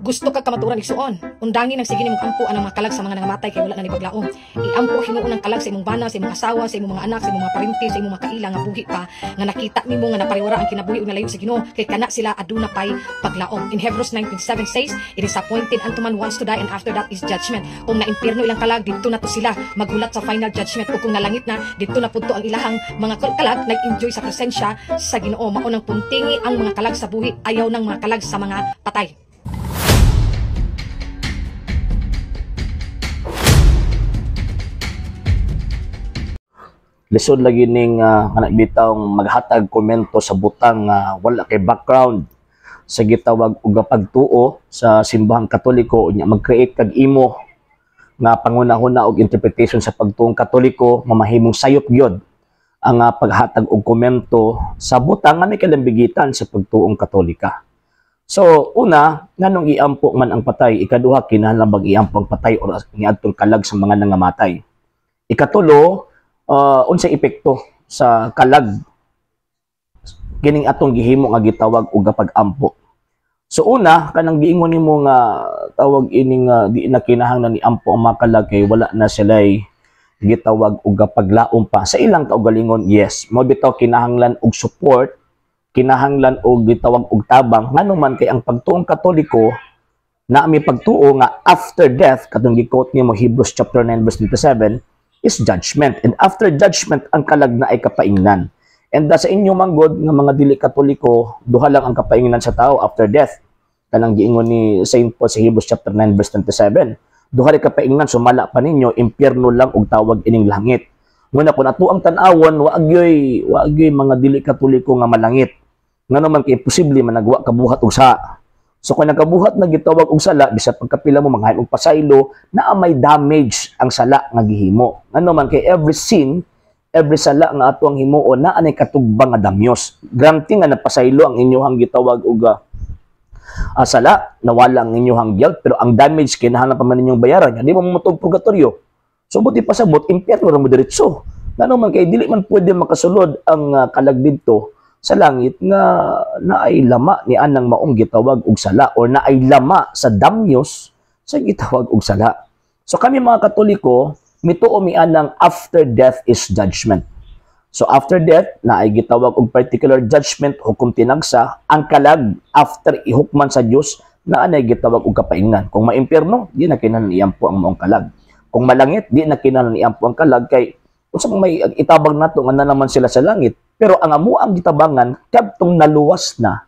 Gusto kag kamatuoran, igsuon. Undangi nang sige nimong ampo ang mga kalag sa mga nangamatay kay wala na ni paglaom. Iampo hinuon ang kalag sa imong bana, sa imong asawa, sa imong mga anak, sa imong mga parinti, sa imong mga kaila nga buhi pa, nga nakita nimo nga napariwara ang kinabuhi ug nalayo sa Ginoo, kay kana sila aduna pay paglaom. In Hebrews 9:7 says, "It is appointed unto man once to die, and after that is judgment." Kung naimpierno ilang kalag, didto na to sila maghulat sa final judgment, ug kung nalangit na, didto na pud to ang ilahang mga kalag nag-enjoy sa presensya sa Ginoo. Mao nang puntingi ang mga kalag sa buhi, ayaw ng mga kalag sa mga patay. Lisod lagi ning kanang bitawng maghatag komento sa butang nga wala kay background sa gitawag og pagtuo sa simbahang Katoliko, unya mag-create kag imo nga pangunahuna og interpretation sa pagtuong Katoliko, mamahimong sayop gyud ang paghatag og komento sa butang nga may kalambigitan sa pagtuong Katolika. So una, nganong iampo man ang patay? Ikaduha, kinahanglan bag iampo ang patay or niadtong kalag sa mga nangamatay? Ikatulo, unsay epekto sa kalag kining atong gihimo nga gitawag og pag-ampo? So una, kanang giingon nimo nga tawag ining di na kinahanglan ni ampo ang mga kalag kay wala na sila'y gitawag og paglaom pa sa ilang kaugalingon, yes, mo bitaw kinahanglan og support, kinahanglan og gitawag og tabang, ngano man kay ang pagtuong Katoliko na may pagtuo nga after death, katong gi-quote nimo Hebrews chapter 9 verse 27, is judgment, and after judgment ang kalag na ay kapaingnan. And sa inyo manggod nga mga dili Katoliko, duha lang ang kapaingnan sa tao after death, kanang giingon ni Saint Paul sa Hebrews chapter 9 verse 27, duha ra kapaingnan, sumala pa ninyo impyerno lang og tawag ining langit. Nguna kung ato ang tan-awon, wa gyoy mga dili Katoliko nga malangit, ngano man kay imposible man nagwa kabuhat og sa. So kung nakabuhat na gitawag og sala, bisag pagkapila mo manghain og pasaylo, naa may damage ang sala nga gihimo. Ngano man kay every sin, every sala nga ato ang himuon, naa nay katugbang nga damyos. Granting nga napasaylo ang inyong gitawag og sala, nawala ang inyong guilt, pero ang damage kinahanglan pa man ninyong bayaran. Di mo motug purgatorio. So buti pasabot, impyerno ra mo diretso. Ngano man kay dili man pwede makasulod ang kalag didto sa langit nga naay lama ni anang maong gitawag og sala or naay lama sa damyos sa gitawag og sala. So kami mga Katoliko, mituo mi anang after death is judgment. So after death, naay gitawag og particular judgment, hukom tinagsa, ang kalag after ihukman sa Dios, naanay gitawag og kapaingnan. Kung maimpierno, di na kinahanglan iampo ang maong kalag. Kung malangit, di na kinahanglan iampo ang kalag kay unsa may itabang nato nga na naman sila sa langit. Pero ang amo ang gitabangan kadtong naluwas na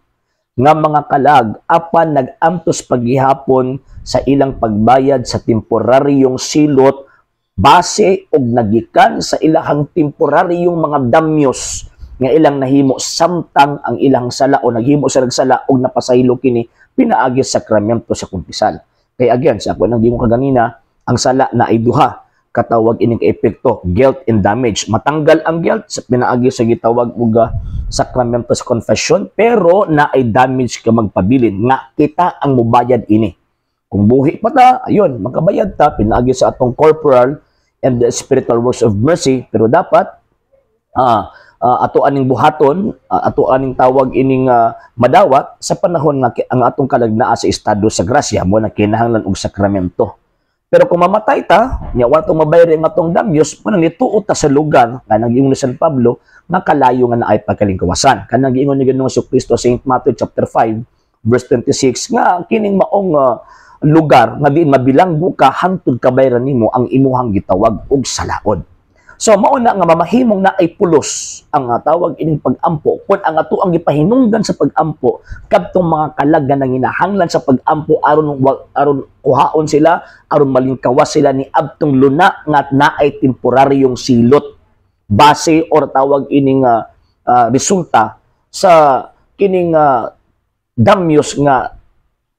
nga mga kalag apan nag-antos paghihapon sa ilang pagbayad sa temporaryong silot base og nagikan sa ilahang temporaryong mga damyos nga ilang nahimo samtang ang ilang sala o naghimo sa nagsala og napasaylo kini pinaagi sa sakramento sa kumpisal. Kay again, sa ako nang giingon kaganina, ang sala na ay duha katawag ining epekto, guilt and damage. Matanggal ang guilt sa pinaagi sa gitawag og sakramento sa confession, pero naay damage ka magpabilin nga kita ang mubayad ini. Kung buhi pa ta, ayun, makabayad ta pinaagi sa atong corporal and the spiritual works of mercy, pero dapat ato aning buhaton, ato aning tawag ining madawat sa panahon nga ang atong kalag naa sa estado sa grasya mo na kinahanglan og sakramento. Pero kung mamatay ta, nya wa tong mabayad ang atong damyos, manang nituo ta sa lugar nga nag-ingon ni San Pablo nga kalayo nga naay pagkalingkawasan. Kanang giingon ni Ginoong Kristo sa St. Matthew chapter 5 verse 26 nga kining maong lugar nga diin mabilanggo ka hangtod kabayran nimo ang imuhang gitawag og salaod. So mao na nga mamahimong na ay pulos ang tawag ining pag-ampo kun ang ato ang gipahinungdan sa pag-ampo kadtong mga kalag nga nanginahanglan sa pag-ampo aron aron kuhaon sila, aron malingkawas sila ni adtong luna nga naay temporaryong silot base or tawag ining resulta sa kining damyos nga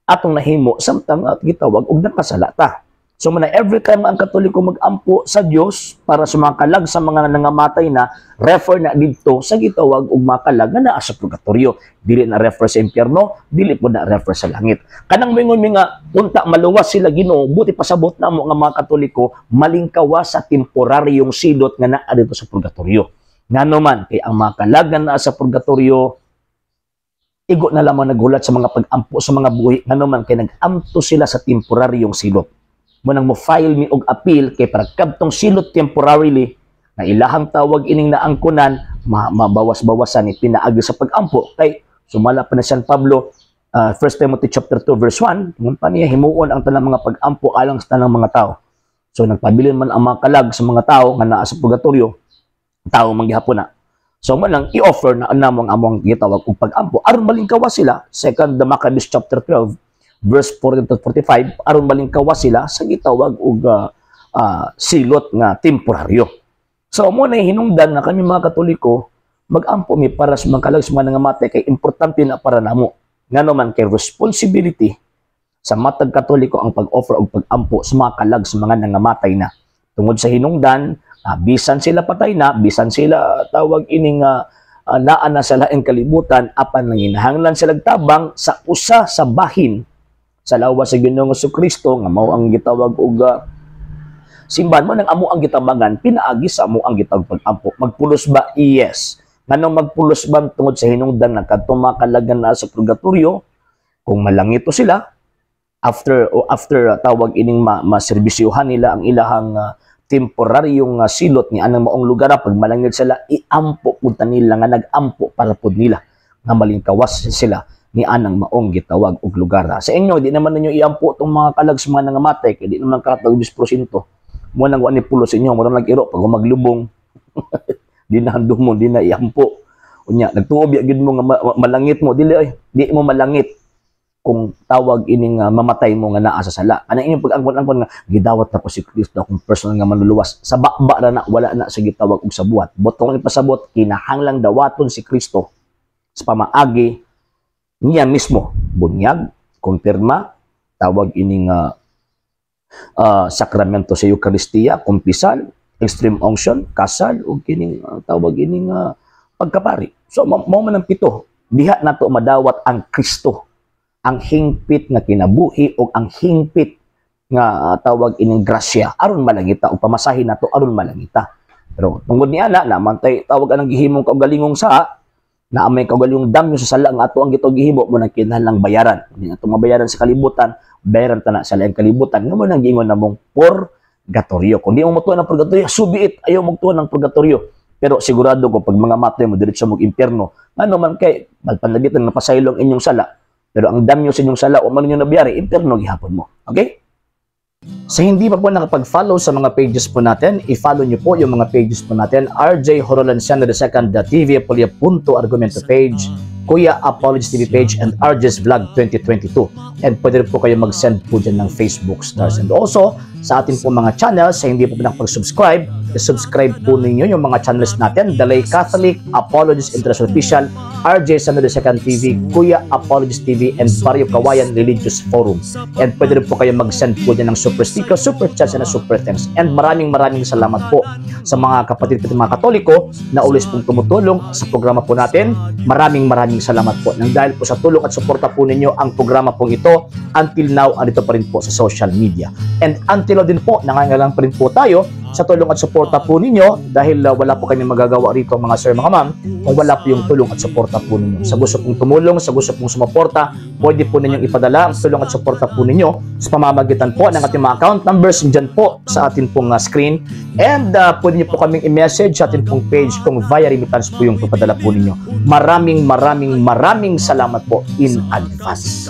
atong nahimo samtang at gitawag og nakasala ta. So man every time ang Katoliko mag-ampo sa Dios para sa mga kalag sa mga nangamatay na, refer na didto sa gitawag og mga kalag nga naa sa purgatorio. Dili na refer sa impyerno, dili po na refer sa langit. Kanang mingon mi nga unta maluwas sila Ginoo, buti pasabot na mo nga mga Katoliko malingkawas sa temporaryong silot nga naa didto sa purgatorio. Ngano man kay ang mga kalag nga naa sa purgatorio Igo na lamang naghulat sa mga pag-ampo sa mga buhi, ngano man kay nag-amto sila sa temporaryong silot. Mo nang mo file mi og appeal kay para kadtong silot temporarily na ilahang tawag ining naangkunan mabawas-bawasan ni pinaagi sa pag-ampo, kay sumala pa na San Pablo, 1 Timothy chapter 2 verse 1, ingon pa niya, himuon ang tanang mga pag-ampo alang sa tanang mga tao. So nagpabilin man ang mga kalag sa mga tao nga naa sa purgatorio, tao man gihapon na. So mo nang i-offer na namo ang among gitawag og pag-ampo aron malingkawa sila, Second the Maccabees chapter 12 verse 40 to 45, aron malingkawa sila sa gitawag og silot nga temporaryo. So mo na hinungdan nga kami mga Katoliko mag-ampo mi para sa mga kalag sa mga nangamatay kay importante na para namo. Ngano man kay responsibility sa matag Katoliko ang pag-offer og pag-ampo sa mga kalag sa mga nangamatay na. Tungod sa hinungdan, bisan sila patay na, bisan sila tawag ining naa na sa laing kalibutan, apan nanginahanglan sila tabang sa usa sa bahin sa lawas sa Ginoong Kristo nga mao ang gitawag og simbahan. Mo nang amo ang gitabangan pinaagi sa amo ang gitawag pag-ampo. Magpulos ba? Yes. Nganong magpulos ba? Tungod sa hinungdan nga kadtong mga kalagan na sa purgatorio, kung malangito sila after o after tawag ining maserbisyuhan nila ang ilahang temporaryong silot ni anang maong lugar, pag malangit sila, iampo pud ta nila nga nag-ampo para pud nila nga malingkawas sila ni anang maong gitawag og lugar. Sa inyo, di naman ninyo iampo tong mga kalag sa mga nangamatay kay di naman katag 10%. Mo nang wa ni pulos inyo, mo nang nag-iro pag maglubong. Di na handom mo, di na iampo. Unya, nagtuo biya gyud mo nga malangit mo, dili ay, di mo malangit kung tawag ining mamatay mo nga naa sa sala. Anang inyong pag-angkon-angkon nga gidawat na ko si Kristo akong personal nga manluluwas. Sa baba ra na, wala na sa gitawag og sa buhat. Botong ipasabot, kinahanglang dawaton si Kristo sa pamaagi niya mismo, bunyag, kumpirma, tawag ining sakramento sa Eucharistia, kumpisal, extreme unction, kasal ug kining tawag ining pagkapari. So mao man ang pito. Diha nato madawat ang Kristo, ang hingpit nga kinabuhi o ang hingpit nga tawag ining grasya aron malangita o pamasahin nato aron malangita. Pero tungod ni ana naman tay tawag anang gihimong kaugalingong sa na may kaugalingong damyo sa sala nga ato ang gitawag gihimo, mo nang kinahanglang bayaran. Hindi nato mabayaran sa kalibutan, bayaran ta na sa laing kalibutan nga mo nang giingon namong purgatorio. Kung di mo motuo ng purgatorio, so be it. Ayaw magtuo ng purgatorio. Pero sigurado ko pag mga matay mo, diretso mo impyerno. Ngano man kay magpanagitan na pasaylo ang inyong sala. Pero ang damyo sa inyong sala o man ninyo nabiyari, impyerno gihapon mo. Okay? Sa hindi pa po nakapag-follow sa mga pages po natin, i-follow nyo po yung mga pages po natin: RJ Horolanciano II, TV Apolia Punto Argumento page, Kuya Apologies TV page, and RJ's Vlog 2022. And pwede rin po kayo mag-send po dyan ng Facebook stars. And also, sa atin po mga channels, sa hindi po nakapag-subscribe, i-subscribe po ninyo yung mga channels natin: The Lay Catholic, Apologies International Official, RJ Sano II TV, Kuya Apologies TV, and Barrio Kawayan Religious Forum. And pwede rin po kayo mag-send po dyan ng super sticker, super chats, and super thanks. And maraming maraming salamat po sa mga kapatid po mga Katoliko na always pong tumutulong sa programa po natin. Maraming maraming salamat po. Nang dahil po sa tulong at suporta po ninyo, ang programa pong ito until now andito pa rin po sa social media. And until now din po, nangangailangan pa rin po tayo sa tulong at suporta po ninyo dahil wala po kami magagawa rito, mga sir, mga ma'am, kung wala po yung tulong at suporta po ninyo. Sa gusto pong tumulong, sa gusto pong sumuporta, pwede po ninyong ipadala ang tulong at suporta po ninyo sa pamamagitan po ng ating mga account numbers dyan po sa atin pong screen. And pwede niyo po kaming i-message sa atin pong page kung via remittance po yung papadala po ninyo. Maraming maraming maraming salamat po in advance.